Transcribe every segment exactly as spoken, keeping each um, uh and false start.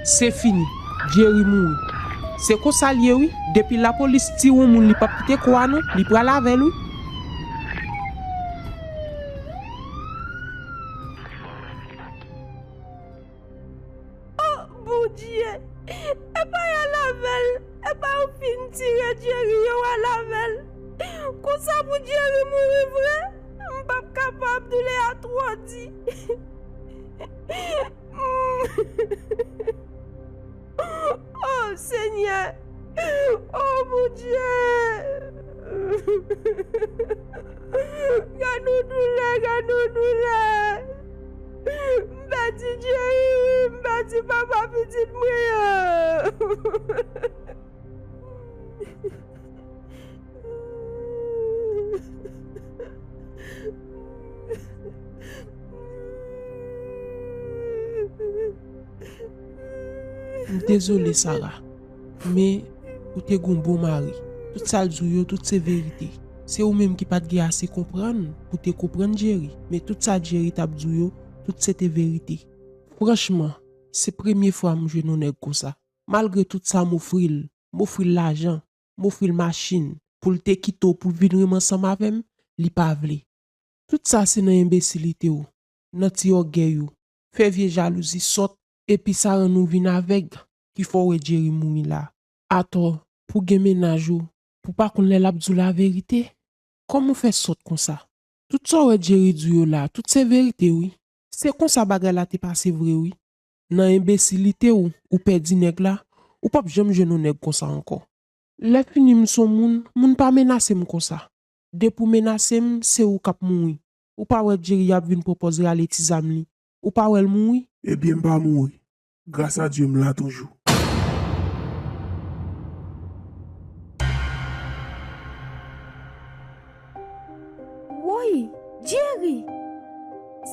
Se fini. Jerry mouri. Se konsa l ye wi. Depi lapolis tire yon moun, li p ap kite kò a non. Li pral avè l wi. Oh, Bondye! Epa y al avè l! Epa yo fin tire Jerry, yo al avè l! Konsa pou Jerry mouri vre? M p ap kapab, doulè a twò di. Oh, Senyè! Oh, Bondye! Gad yon doulè, gad yon doulè! M pèdi Jerry wi, m pèdi papa pitit mwen an. M dezole, Sarah, men ou te gon bon mari. Tout sa l di w yo, tout se verite. Se ou menm ki pa t gen ase konprann pou te konprann Jerry, men tout sa Jerry t ap di w yo, tout se te verite. Franchman, se premye fwa m jwenn yon nèg konsa. Malgre tout sa m ofri l, m ofri l lajan, m ofri l machin, pou l te kite w, pou l vin renmen ansanm avè m, li pa vle. Tout sa se nan enbesilite w, nan ti ògèy ou, fè vye jalouzi sòt, epi sa rann ou vin avèg, ki fè w wè Jerry mouri la. Atò, pou gen mennaj ou, pou pa konn lè l ap di w laverite? Kòman w fè sòt konsa? Tout sa w wè Jerry di w yo la, tout se verite wi. Se konsa bagay la te pase vre wi. Nan enbesilite w, ou pèdi nèg la, ou p ap janm jwenn yon nèg konsa ankò. Lè fini m s on moun, moun pa menase m konsa. Depi w menase m, se ou k ap mouri. Ou pa wè Jerry ap vin pran pòz rale ti zam li. Ou pa wè l mouri? Ebyen m pa mouri. Gras a Dye m la toujou. Woy, Jerry!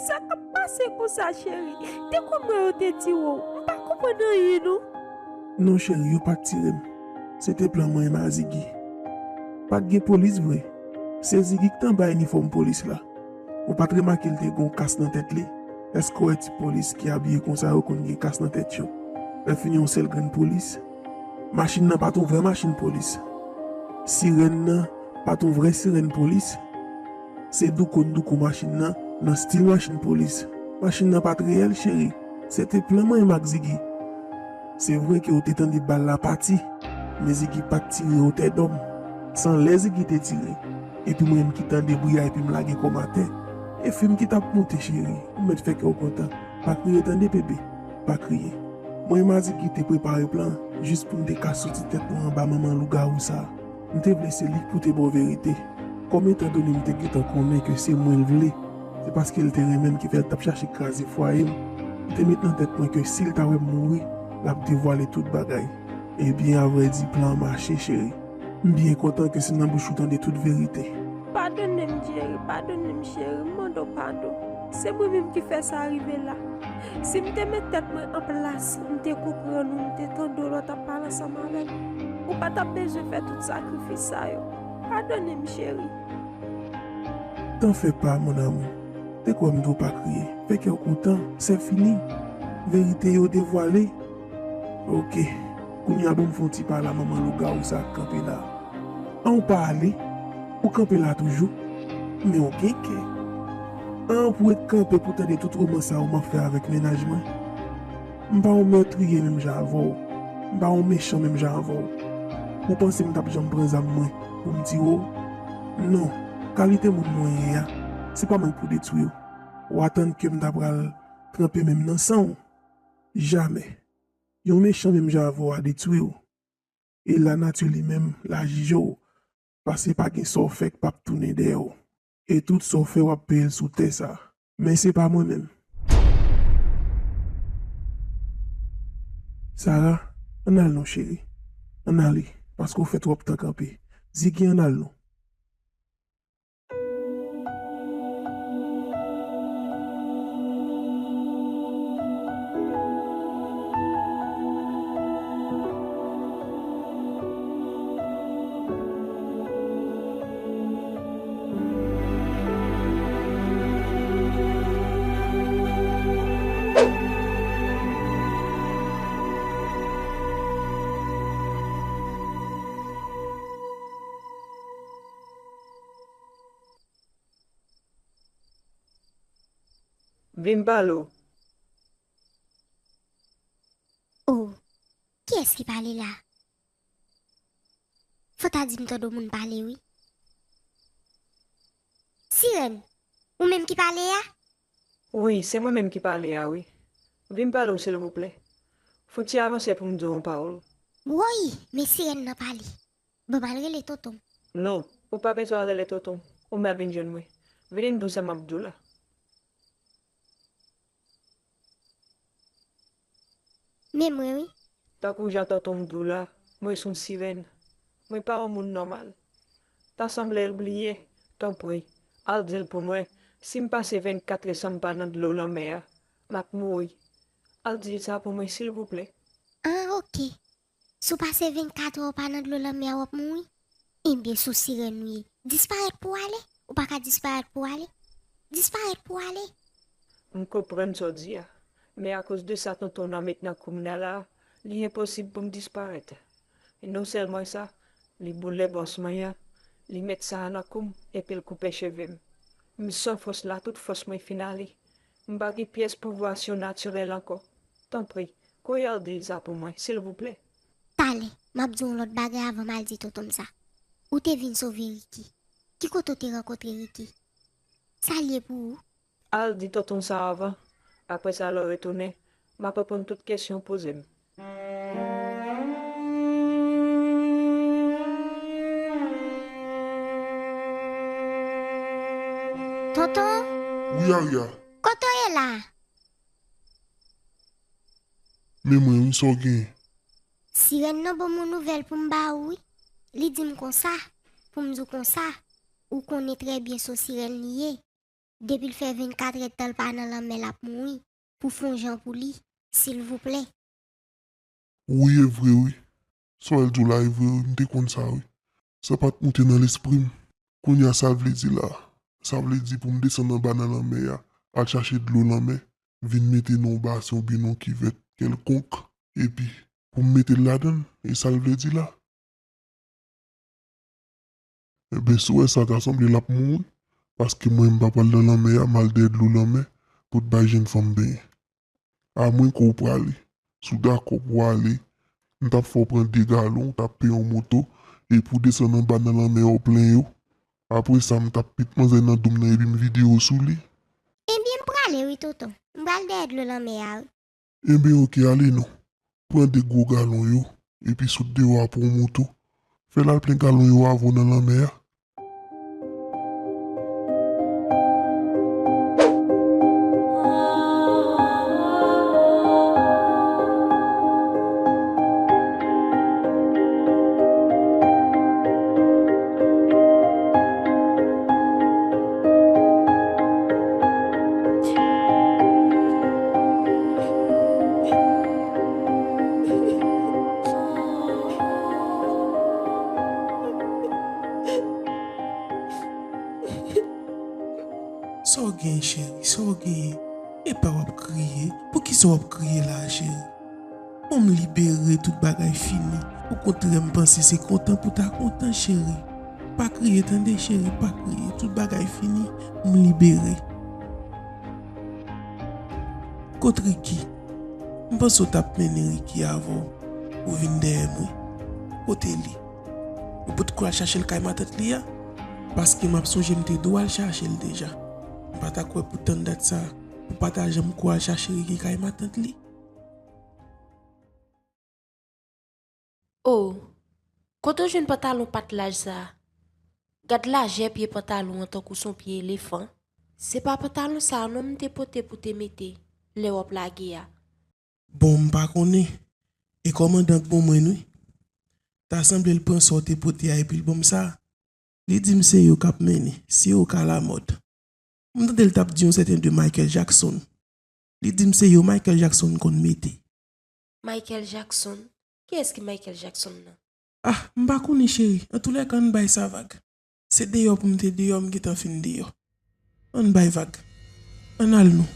Sa k ap pase konsa, cheri? Te konn mwen yo te tire w. M pa konprann anyen, non. Non, cheri, yo pa t tire m. Se te plan mwen menm a Ziggy. Pa t gen polis vre. Se Ziggy ki t anba inifòm polis la. Ou pa t remake l te gen yon kas nan tèt li? Èske w wè ti polis ki abiye konsa yo konn gen kas nan tèt yo? Lè fini yon sèl grenn polis. Machin nan pa t yon vrè machin polis. Sirèn nan pa t yon vrè sirèn polis. Se douko n douko machin nan, nan stil machin polis. Machin nan pa t reyèl, cheri. Se te plan mwen menm ak Ziggy. Se vre ke w te tande bal la pati, men Ziggy pa t tire otè dòm. Se anlè Ziggy te tire. Epi mwen menm ki tande bri a epi m lage kò m atè. E fim ki t ap moute, cheri. Ou mèt fè kè w kontan. Pa kriye tande, bebe. Pa kriye. Mwen menm a Ziggy te prepare plan jis pou n te ka soti tèt nou anba manman lougawou sa. M te vle se li k pou te ba w verite. Kòm etandone m te gentan konnen ke se mwen l vle, se paske l te renmen m ki fè l t ap chache kraze fwaye m. M te met nan tèt mwen ke si l ta wè m mouri, l ap devwale tout bagay. Ebyen, avrèdi, plan an mache, cheri. M byen kontan ke se nan bouch ou tande tout verite. Padone m, Jerry, padone m, cheri, m mande w padon. Se mwen menm ki fè sa rive la. Si m te met tèt mwen an plas, m te konprann ou, m te tande w lè w t ap pale ansanm avè m, ou pa t ap bezwen fè tout sakrifis sa yo. Padone m, cheri. T'en fais pas, mon amour. Te kwè m di w pa kriye. Fè kè w kontan, c'est fini. Verite yo devwale. Oke. Kounye a ban m fè yon ti pale a manman lougawou sa k kanpe la. An, ou pa ale, ou kanpe la toujou, men ou gen kè. An, pou w ret kanpe pou tande tout woman sa yo m ap fè avèk mennaj mwen. M pa yon mètriye menm jan avè w. M pa yon mechan menm jan avè w. Ou panse m t ap janm pran zam mwen pou m tire w? Non, kalite moun mwen ye a, se pa mwen k pou detwi w. W atann ke m ta pral tranpe men m nan san w? Jamè. Yon mechan menm jan avè w a detwi w. E lanati li menm, l a jije w. Paske pa gen sa w fè k p ap tounen dèyè w. E tout sa w fè, w ap peye l sou tè sa a. Men se pa mwen menm. Sara, ann al non, cheri. Ann ale, paske w fè twòp tan kanpe. Ziggy, ann al non. Vin m pale w. Oh, kiyès ki pale la? Fò ta di m tande yon moun pale, wi. Sirèn, ou menm ki pale a? Wi, se mwen menm ki pale a, wi. Vin m pale w, silvouplè. Fon ti avanse pou m di w yon pawòl. Woy, men sirèn nan pale. Bon, m al rele tonton m. Non, ou pa bezwen al rele tonton m. Ou mèt vin jwenn mwen. Vini m di w sa m ap di w la. Men mwen, wi. Tankou jan tonton m di w la, mwen se yon sirèn. Mwen pa yon moun nòmal. Ta sanble l bliye, tanpri, al di l pou mwen, si m pase vennkat è san m pa nan dlo lanmè a, m ap mouri. Al di l sa pou mwen, silvouplè. Ah, oke. Si w pase vennkat è w pa nan dlo lanmè a, w ap mouri. Ebyen, si w sirèn ou ye, disparèt pou w ale. Ou pa ka disparèt pou w ale. Disparèt pou w ale. M konprann sa w di a, men akoz de sa tonton w nan met nan kou m nan la, li enposib pou m disparèt. E non sèlman sa, li boule bòs mwen an, li met sa a nan kou m, epi l koupe cheve m. M san fòs la, tout fòs mwen fin ale. M pa gen pyès pouvwa sinatirèl ankò. Tanpri, kouri al di l sa pou mwen, silvouplè. Talè, m ap di w yon lòt bagay avan m al di tonton m sa. Ou te vin sove Ricky. Ki kote w te rankontre Ricky? Sa l ye pou ou? Al di tonton w sa avan. Apre sa, lè w retounen, m ap reponn tout kesyon w poze m. Tonton? Wi, Aria. Kote w ye la? Men mwen wi, sa w genyen? Sirèn nan ban m yon nouvèl pou m ba ou wi. Li di m konsa, pou m di w konsa, ou konnen trè byen se yon sirèn li ye. Depi l fè vennkat èdtan l pa nan lanmè l ap mouri. Pou fè yon jan pou li, silvouplè. Wi, e vre wi. Sa w al di w la, e vre wi, m te konn sa wi. Sa pa t moute nan lespri m. Kounye a sa l vle di la? Sa vle di pou m desann anba nan lanmè a, al chache dlo lanmè, vin mete nan yon basen oubyen nan yon kivèt kèlkonk, epi pou m mete l ladan l, e sa l vle di la? Enben, si w wè sa, ta sanble l ap mouri, paske mwen, m pa pral nan lanmè a, m al dèyè dlo lanmè pou t bay jèn fanm benyen. Amwen ke w prale. Si w dakò pou w ale, m t ap fè w pran de galon, w t ap peye yon moto, epi w desann anba nan lanmè a, w plenyen w. Apre sa, m t ap met manzè nan dou m nan epi m vide yo sou li. Ebyen, m prale wi, tonton. M pral dèyè dlo lanmè a wi. Enben, oke, ale non. Pran de gwo galon yo, epi sot deyò a pran yon moto. Fè l al plen galon yo avè w nan lanmè a. Sa w gen, cheri? Sa w gen? Epa w ap kriye? Poukisa w ap kriye la, cheri? Bon, m libere, tout bagay fini. Okontrè, m panse se kontan pou w ta kontan, cheri. Pa kriye, tande, cheri, pa kriye. Tout bagay fini, m libere. Kot Ricky? M panse w t ap mennen Ricky avè w pou vin dèyè mwen. Kote li? Ou potko al chache l kay matant li a? Paske m ap sonje m te di w al chache l deja. M pa ta kwè pou tann dat sa, ou pa ta janm ko al chache Ricky kay matant li. O, kote w jwenn pantalon pat laj sa a? Gad lajè pye pantalon an, tankou s on pye elefan. Se pa pantalon sa a non m te pote pou te mete lè w ap lage a. Bon, m pa konnen. E kòmandan k ban mwen l wi. Ta sanble l pran sa w te pote a epi l ban m sa. Li di m se yo k ap mennen, se yo k alamòd. M tande l t ap di yon sèten de Michael Jackson. Li di m se yo Michael Jackson konn mete. Michael Jackson? Kiyès ki Michael Jackson nan? Ah, m pa konnen, cheri. Antoulèka, ann bay sa vag. Se deyò pou m te deyò, m gentan fin deyò. Ann bay vag. Ann al non.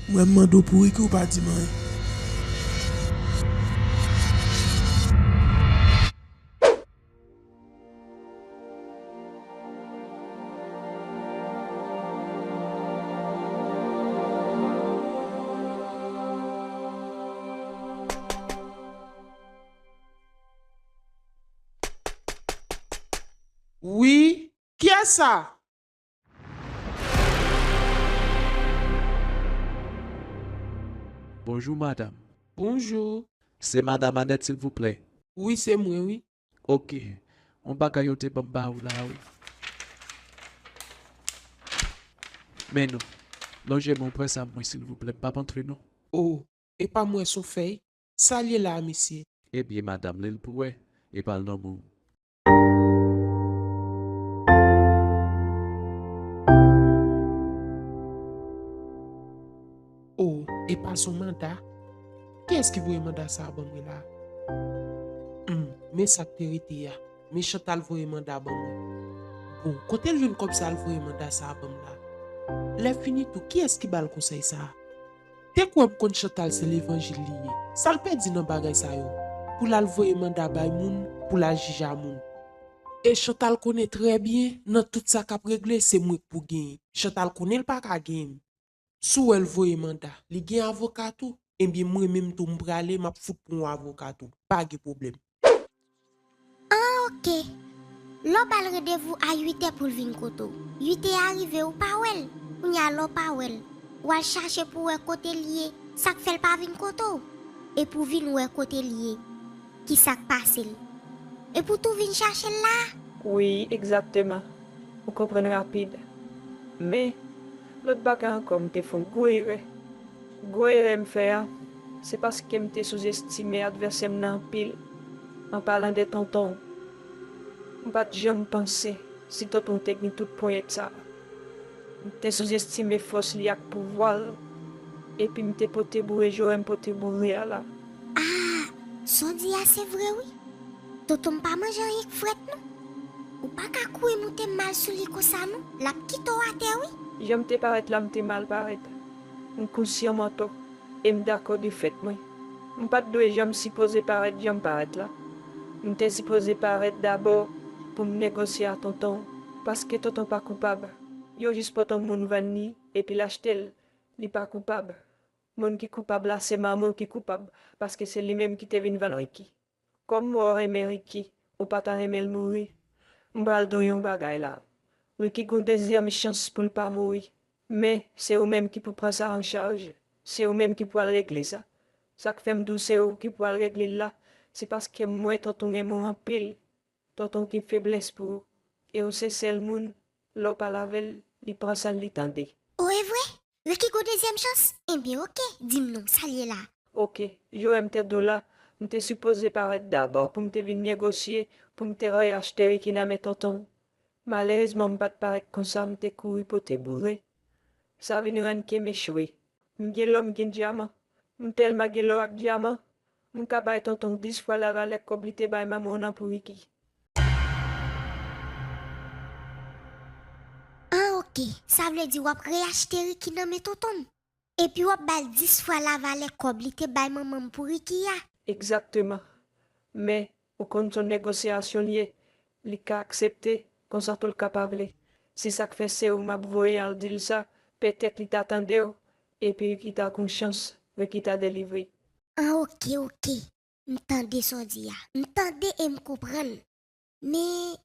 M wè m mande w pou Ricky, ou pa di m anyen. Wi, kiyès sa? Bonjou, madanm. Bonjou. Se madanm Anèt, silvouplè? Wi, se mwen, wi. Ok. Yon bagay yo te ban m ba ou la, wi. Men non. Lonje men w pran sa mwen, silvouplè. M p ap antre, non. O, epa m wè s on fèy. Sa l ye la a, mesye? Ebyen, madanm, li l pou wè. Epa l nan men w. O, epa s on manda? Kiyès ki voye manda sa a ban mwen la? Humm, men sa k te rete a. Men Chantal voye manda ban mwen. Bon, kote l jwenn kòb sa l voye manda sa a ban m la? Lè fini tou, kiyès ki ba l konsèy sa a? Te kwè m konn Chantal se levanjil li ye. Sa l pèdi nan bagay sa yo? Pou l al voye manda bay moun, pou l al jije a moun. E Chantal konnen trè byen, nan tout sa k ap regle, se mwen k pou genyen. Chantal konnen l pa ka genyen m. Si w wè l voye manda, li gen avoka tou. Ebyen, mwen menm tou, m prale, m ap fout pran yon avoka tou. Pa gen pwoblèm. An, oke. Lè w ba l randevou a uitè pou l vin kote w. Uitè a rive, ou pa wè l. Kounye a, lè w pa wè l, w al chache pou w wè kote l ye. Sa k fè l pa vin kote w? Epi w vin wè kote l ye. Kisa k pase l? Epi w tou vin chache l la? Wi, egzakteman. Ou konprann rapid. Men, lòt bagay ankò, m te fè yon gwo erè. Gwo erè m fè a, se paske m te souzestime advèsè m nan anpil, an palan de tonton w. M pa t janm panse si tonton w te gen tout ponyèt sa a. M te souzestime fòs li ak pouvwa l, epi m te pote boure jan w wè m pote boure a la. Ah, sa w di a se vre wi. Tonton m pa manje anyen k frèt non. Ou pa ka kouri moute mal sou li konsa non, l ap kite w atè wi. Jan m te parèt la, m te mal parèt. M konsyan m antò, e m dakò defèt mwen. M pa t dwe janm sipoze parèt jan m parèt la. M te sipoze parèt dabò pou m negosye a tonton, paske tonton pa koupab. Yo jis pot yon moun vann li, epi l achte l. Li pa koupab. Moun ki koupab la se manman w ki koupab, paske se li menm ki te vin vann Ricky. Kòm mwen renmen Ricky, ou pa ta renmen l mouri? M pral di w yon bagay la. Ricky gen yon dezyèm chans pou l pa mouri. Men, se ou menm ki pou pran sa an chaj. Se ou menm ki pou al regle sa. Sa k fè m di w se ou ki pou al regle l la, se paske m wè tonton renmen w anpil. Tonton gen feblès pou ou. E ou se sèl moun, lè w pale avè l, li pran sa l li tande. O, e vre? Ricky gen yon dezyèm chans? Ebyen, oke, di m non, sa l ye la? Oke, jan w wè m te di w la, m te sipoze parèt dabò pou m te vin negosye, pou m te reyachte Ricky nan men tonton w. Malerezman, m pa t parèt konsa, m te kouri pote boure. Sa vin rann ke m echwe. M gen lò, m gen dyaman. M tèlman gen lò ak dyaman, m ka bay tonton w dis fwa lavalè kòb li te bay manman w nan pou Ricky. An, oke. Sa vle di w ap reyachte Ricky nan men tonton m? Epi w ap ba l dis fwa lavalè kòb li te bay manman m pou Ricky a? Egzakteman. Men, ou konn se yon negosyasyon l ye. Li ka aksepte, konsa tou l ka pa vle. Se sa k fè se ou m ap voye al di l sa, petèt li ta tande w, epi Ricky ta gen yon chans, Ricky ta delivre. An, oke, oke. M tande sa w di a. M tande e m konprann. Men,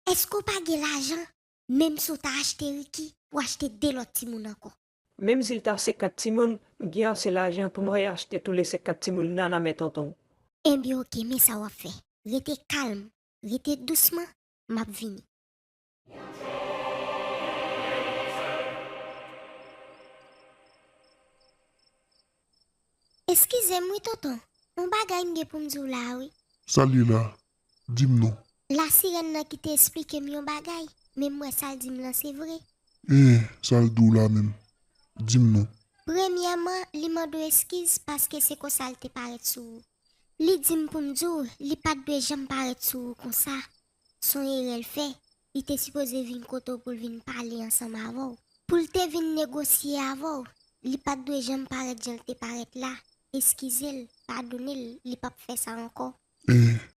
èske w pa gen lajan, menm si w ta achte Ricky, pou w achte de lòt timoun ankò? Menm si l ta senkant timoun, m gen ase lajan pou m reyachte tou le senkant timoun nan nan men tonton w. Enben, oke, men sa w ap fè. Rete kalm, rete dousman, m ap vini. Eskize m wi tonton, yon bagay m gen pou m di w la a wi. Sa l ye la? Di m non. Lasirèn nan ki te esplike m yon bagay, men m wè sa l di m lan se vre. Hen, sa l di w la menm? Di m non. Premyèman, li mande w eskiz paske se konsa l te parèt sou ou. Li di m pou m di w li pa t dwe janm parèt sou ou konsa. S on erè l fè. Li te sipoze vin kote w pou l vin pale ansanm avè w. Pou l te vin negosye avè w, li pa t dwe janm parèt jan l te parèt la. Eskize l, padone l, li p ap fè sa ankò. Hen,